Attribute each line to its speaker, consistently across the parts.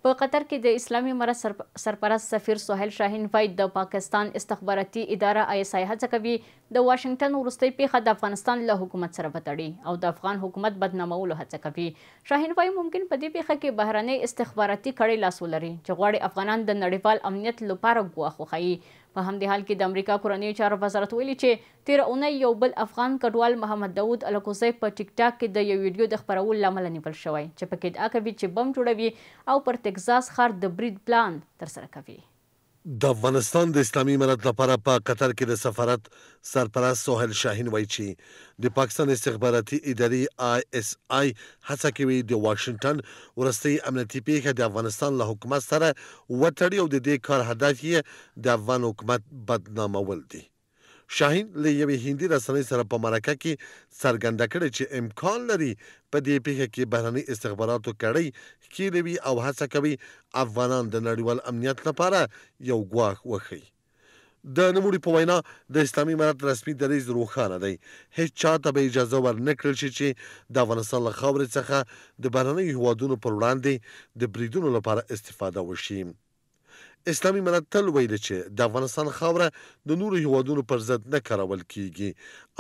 Speaker 1: په قطر کې د اسلامي امارت سرپرست سفیر سهیل شاهین وايي، د پاکستان استخباراتي اداره آی اس آی هڅه کوي د واشنګټن وروستۍ پېښه د افغانستان له حکومت سره وتړي او د افغان حکومت بدنامولو هڅه کوي. شاهین وايي، ممکن په دې پېښه کې بهرنۍ استخباراتي کړۍ لاس ولري چې غواړي افغانان د نړیوال امنیت لپاره ګواښ وښيي. په همدې حال کې د امریکا کورنیو چارو وزارت ویلي چې تېره اونۍ یو بل افغان کډوال محمد داود الکوزی په ټیک ټاک کې د یو ویډیو د خپرولو له امله نیول شوی چې پکې ادعا کوي چې بم جوړوي او پر تکزاس ښار د برید پلان ترسره کوي.
Speaker 2: د افغانستان د اسلامي امارت لپاره په قطر کې د سفارت سرپرست سهیل شاهین وایي چې د پاکستان استخباراتي ادارې آی اس آی هڅه کوي د واشنګټن وروستۍ امنیتي پېښه د افغانستان له حکومت سره وتړي او د دې کار هدف یې د افغان حکومت بدنامول دي. شاهین له یوې هندي رسنۍ سره په مرکه کې څرګنده کړې، چې امکان لري په دې پېښه کې بهرني استخباراتو کړۍ ښکېلې وي او هڅه کوي افغانان د نړیوال امنیت لپاره یو ګواښ وښيي. د نوموړي په وینا، د اسلامي امارت رسمي دریځ روښانه دی، هېڅ چا ته به اجازه ور نه کړل شي چې د افغانستان له خاورې څخه د بهرنیو هېوادونو پر وړاندې د بریدونو لپاره استفاده وشي. اسلامي امارت تل ویلي چې د افغانستان خاوره د نورو هیوادونو پر ضد نه کارول کیږي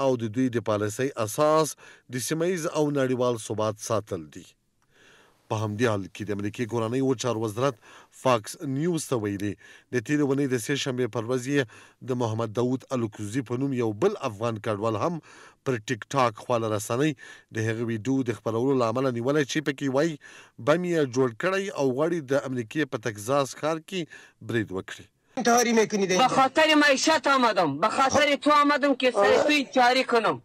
Speaker 2: او د دوی د پالیسۍ اساس د سیمه ییز او نړیوال ثبات ساتل دي. په همدې حال کې د امریکې کورنیو چارو وزارت فاکس نیوز ته ویلي، د تېرې اونۍ د سې شنبې پر ورځ یې د محمد داود الکوزي په نوم یو بل افغان کډوال هم پر ټیک ټاک خواله رسنۍ د هغه ویډیو د خپرولو له امله نیولی چې پکې وايي بم یې جوړ کړی او غواړي د امریکې په تکزاس ښار کې برید وکړي.
Speaker 3: انتحاری میکنی در
Speaker 4: اینجا. بخاطر معیشت آمدم بخاطر تو آمدم که سر تو انتحاری کنم.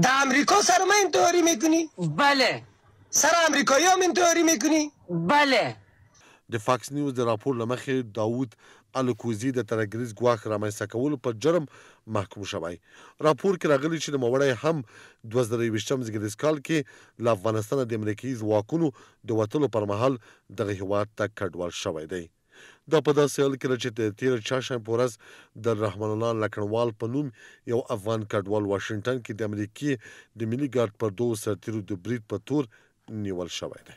Speaker 3: در امریکا سر من انتحاری میکنی؟
Speaker 4: بله.
Speaker 3: سر امریکایی هم انتحاری میکنی؟
Speaker 4: بله.
Speaker 2: د فاکس نیوز د راپور له مخې داوود الکوزي د ترهګریز ګواښ رامنځته کولو په جرم محکوم شوی. راپور کې راغلي چې نوموړی هم 2021 زیږدیز کال کې له افغانستانه د امریکايي ځواکونو د وتلو پر مهال دغه هېواد ته کډوال شوی دی. دا په داسې حال کې ده چې د تېرې چهارشنبې په ورځ د رحمان الله لکڼوال په نوم یو افغان کډوال واشنګټن کې د امریکې د ملي ګارد پر دوو سرتېرو د برید په تور نیول شوی دی.